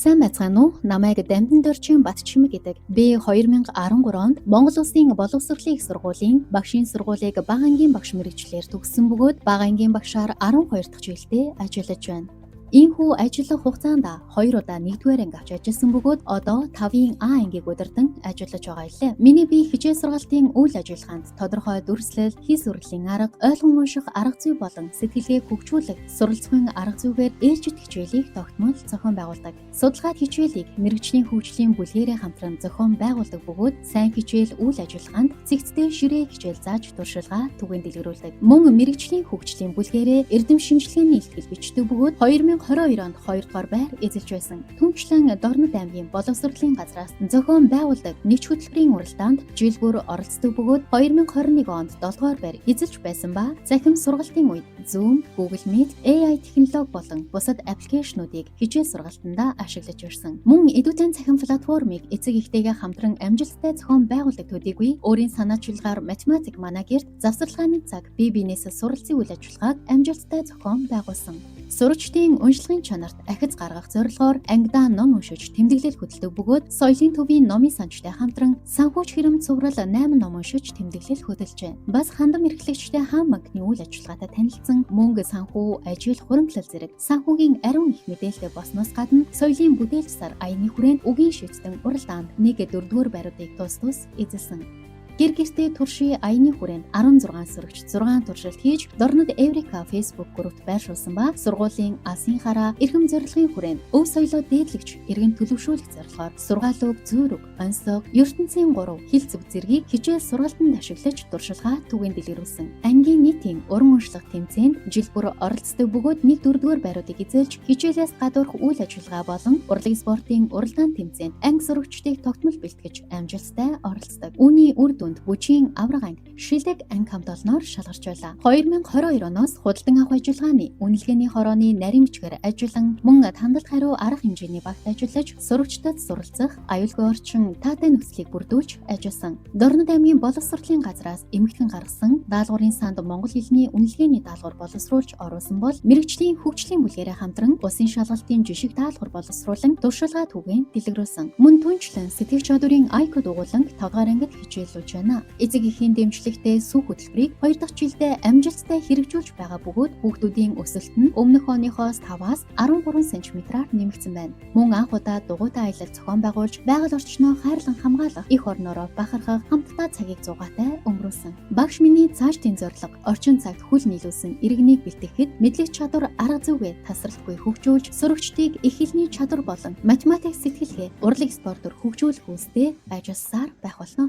Сайн байцгаана уу? Намайг Дамдин Доржин Батчимэг гэдэг. Би 2013 онд Монгол Улсын боловсролын их сургуулийн багшийн сургуулийг бага ангийн багш мэргэжлээр төгссөн бөгөөд бага ангийн багшаар 12 дахь жилдээ ажиллаж байна. Иймхүү ажиллах хугацаанд 2 удаа 1-р анги авч ажилласан бөгөөд одоо 5-ын А ангийг удирдан ажиллаж байгаа илээ. Миний бие хичээл сургалтын үйл ажиллагаанд тодорхой дүрслэл, хийс үргэлийн арга, ойлгон унших арга зүй болон сэтгэлгээг хөгжүүлэх суралцахын арга зүгээр ээлжит хичээлийг тогтмол зохион байгуулдаг. Судалгаад хичээлийг мэргэжлийн хөгжлийн бүлгээрээ хамтран зохион байгуулдаг бөгөөд сайн хичээл үйл ажиллагаанд цэгцтэй ширээ хичээл зааж туршилгаа түгээн дэлгэрүүлдэг. Мөн мэргэжлийн хөгжлийн бүлгээрээ эрдэм шинжилгээний илтгэл бичдэг бөгөөд 2022 онд 2 дугаар байр эзэлж байсан. Түнчлэн Дорнод аймгийн боловсролын газраас зохион байгуулдаг нэгж хөтөлбөрийн уралдаанд жил бүр оролцдог бөгөөд 2021 онд 7 дугаар байр эзэлж байсан ба цахим сургалтын үед Zoom, Google Meet, AI технологи болон бусад аппликейшнуудыг хичээл сургалтандаа ашиглаж ирсэн. Мөн Eduten цахим платформыг эцэг эхтэйгээ хамтран амжилттай зохион байгуулдаг төдийгүй өөрийн санаачилгаар математик манай гэрт завсарлагын цаг бие биенээс суралцын үйл ажиллагааг амжилттай зохион байгуулсан. Сурагчдын уншлагын чанарт ахиц гаргах зорилгоор ангидаа ном уншиж тэмдэглэл хөтэлдэг бөгөөд соёлын төвийн номын санчтай хамтран санхүүч хэрэм цуврал 8 ном уншиж тэмдэглэл хөтөлжээ. Бас хандам эрхлэгчтэй хаан банкны үйл ажиллагаатай танилцсан, мөнгө, санхүү, ажил, хуримтлал зэрэг санхүүгийн ариун их мэдээлэлтэй болсноос гадна соёлын бүтээлч сар аяны хүрээнд үгийн шийдтэн уралдаанд 1-4 байруудыг тус тус эзэлсэн. Гэр гэртээ туршийн аяны хүрээнд 16 сурагч 6 туршилт хийж Дорнод Эврика Facebook группт байршуулсан ба сургуулийн алсын хараа, эрхэм зорилгын хүрээнд өв соёлоо дээдлэгч эргэн төлөвшүүлэх зорилгоор сургаалууг, зүйрэг, онцлог, ертөнцийн 3 хил зүг зэргийг хичээл сургалтанд ашиглаж туршилгаа түгээн дэлгэрүүлсэн. Ангийн нийтийн уран уншлах тэмцээнд жил бүр оролцдог бөгөөд 1-4 байруудыг эзэлж хичээлээс гадуурх үйл ажиллагаа болон урлаг спортын уралдаан тэмцээнд анги сурагчдыг тогтмол бэлтгэж амжилттай оролцдог. Үүний үр дүнд Бүжгийн авраг анги, шилдэг анги хамт олноор шалгарч байлаа. 2022 оноос худалдан авах ажиллагааны үнэлгээний хорооны нарийн бичгээр ажиллан мөн хандалт хариу арга хэмжээний багт ажиллаж сурагчдад суралцах аюулгүй орчин, таатай нөхцөлийг бүрдүүлж ажилласан. Дорнод аймгийн боловсролын газраас эмхтэн гаргасан даалгаврын санд монгол хэлний үнэлгээний даалгавар боловсруулж оруулсан бол мэргэжлийн хөгжлийн бүлгээрээ хамтран улсын шалгалтын жишг даалгавар боловсруулан туршилгаа түгээн дэлгэрүүлсэн. Мөн түнчлэн сэтгэх чадварын IQ дугуйланг 5 дугаар ангид хичээллүүлж байна. Эцэг эхийн дэмжлэгтэй сүүх хөтөлбөрийг 2 дахь жилдээ амжилттай хэрэгжүүлж байгаа бөгөөд хүүхдүүдийн өсөлт нь өмнөх оныхоос 5-аас 13 см-аар нэмэгдсэн байна. Мөн анх удаа дугуйтай аялал зохион байгуулж байгаль орчноо хайрлан хамгаалах, эх орноороо бахархах, хамтдаа цагийг зугаатай өнгөрүүлсэн. Багш миний цаашдын зорилго орчин цагт хөл нийлүүлсэн иргэнийг бэлтгэхэд мэдлэг чадвар арга зүгээ тасралтгүй хөгжүүлж сурагчдыг их хэлний чадвар болон математик сэтгэлгээ, урлаг спортоор хөгжүүлэх үүстэй ажилласаар байх болно.